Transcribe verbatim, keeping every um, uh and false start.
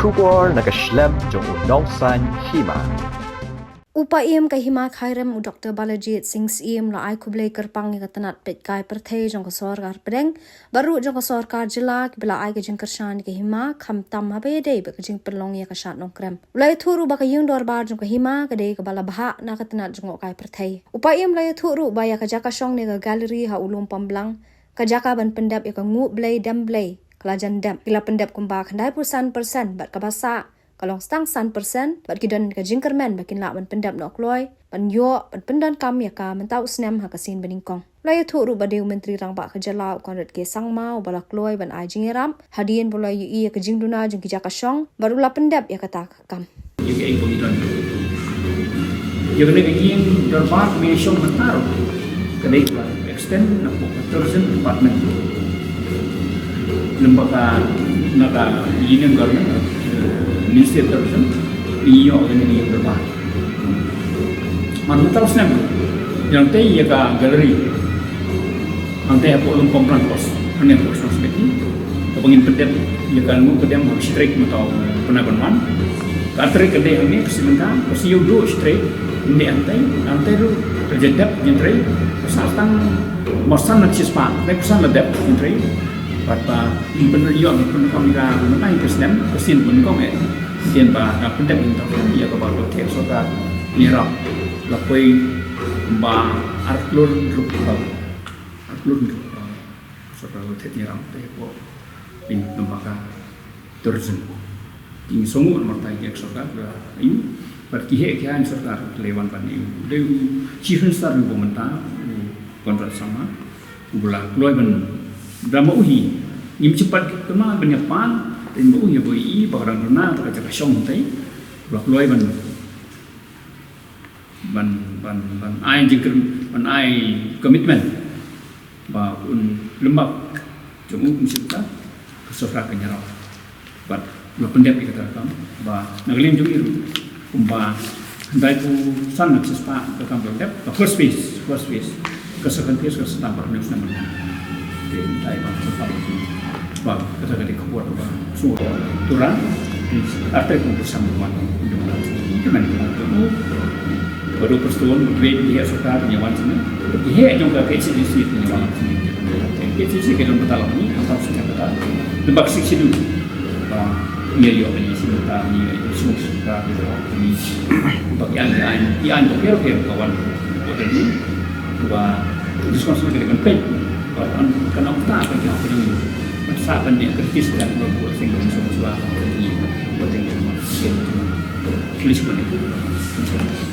Khubor na ka shlem jong u nongsaiñ hima. U Paiem ka Hima Khyrim u Doktor Balajied Singh Syiem u la ai khublei kyrpang ïa ka tnat peitkai pyrthei jong ka sorkar pdeng bad ruh jong ka sorkar jylla kiba la ai ka jingkyrshan ïa ka hima, khamtam haba ïadei bad ka jingpynlong ïa ka shad nongkrem. U la ïathuh ruh ba ka ïing dorbar jong ka hima ka dei kaba la bhah na ka tnat jngohkai pyrthei. U Paiem u la ïathuh ruh ba ïa ka jaka shong ne ka gallery ha u lum Pamblang, ka jaka ban pyndep ïa ka Nguh Blei Dem Blei, ka la jan dep. Ki la pyndep kumba khyndai phew san persen bad kaba sah ka long tang san persen, bad ki don ka jingkyrmen ba kin lah ban pyndep noh kloi ban ïoh ban pyndonkam ïa ka mynta u snem ha ka sien banyngkong. U la ïathuh ruh ba dei u Myntri Rangbah ka jylla u Conrad K Sangma uba la kloi ban ai jingïarap hadien ba u la ïohi ïa ka jingduna jong ki jaka shong bad u la pyndep ïa kata ka kam. Ïa ka ïing ba ngi don, ïa kane ka ïing dorbar ba ngi shong mynta ruh ka dei kaba extend na ka tourism department. Lem bad ka, na ka Union Government, Ministry of Tourism, ngi ïoh kane ka ïing dorbar. Mar mynta u snem, ïa hangtei ïa ka gallery, hangtei hapoh lum Pamblang, kos hangne hapoh Shnong Smeti, kaba ngin pyndep ïa ka Nguh ka Dem ha ka shi tarik mynta u bnai ban wan. Ka tarik ka dei hangne ka sien mynta, ka sien ïa u duh shi tarik, ngin dep hangtei, hangtei ruh ka jingdep jingtrei ka sah tang marsan na shispah, dei marsan la dep jingtrei. Bad ba ngin pynïoh, ngin pynïoh ka mynta ka snem, ka sien banyngkong eh. Sien ba ka pyndep ngin tang ïa kaba la theh sorkar, ïarap la poi ba ar klur ruh ba, ar klur ruh ba sorkar la theh ïarap te ko pyn namba ka tourism. Ki sngewnguh namar ta ki sorkar ba ïu, bad ki heh ki haiñ sorkar ki la wan ban ïu. Dei u Chief Minister ruh ba mynta, u Conrad Sangma, uba la kloi ban, da ma u hi, ngim shym pat kynmaw ban ïa pan, da ma u hi ba ïohi ba ka dang duna ka jaka shong hangtei, uba la kloi ban, ban, ban, ban ai jingkyrmen, ban ai commitment ba un lem bad jong u, um shim ka, ka sorkar kan ïarap. Bad la pyndep ïa kata ka kam ba na ka liang jong ngi ruh kumba khyndai phew san na shispah ka kam ba la dep, ka first phase, first phase. Ka second phase ka sdang ba ar snem. Te dei ba ka sorkar ba kata ka dei ka khubor ba shu tu rang. Artei kum bersama wan. Ita men kum tu. Baru persetuan, duit, duit sorkar ngi wan sini. Duit jong ka K H A D C ngi wan sini. K H A D C ka don batal ni, batal sini batal. Lem bad sik sidu. Ba ngi ïoh ngi sini batal, ngi ïoh sini batal, ngi ïoh sini batal. Ba ïa ngi, ïa ngi, ïa ngi, ïa ngi, ïa ngi, Ba discussion ka dei ban peit. Ba kan, kan ong ta ka jong ka jong. Ban sa ban ïa kritis ka dei ban buh sing ban sa ba ba dei ban solution ban ïa.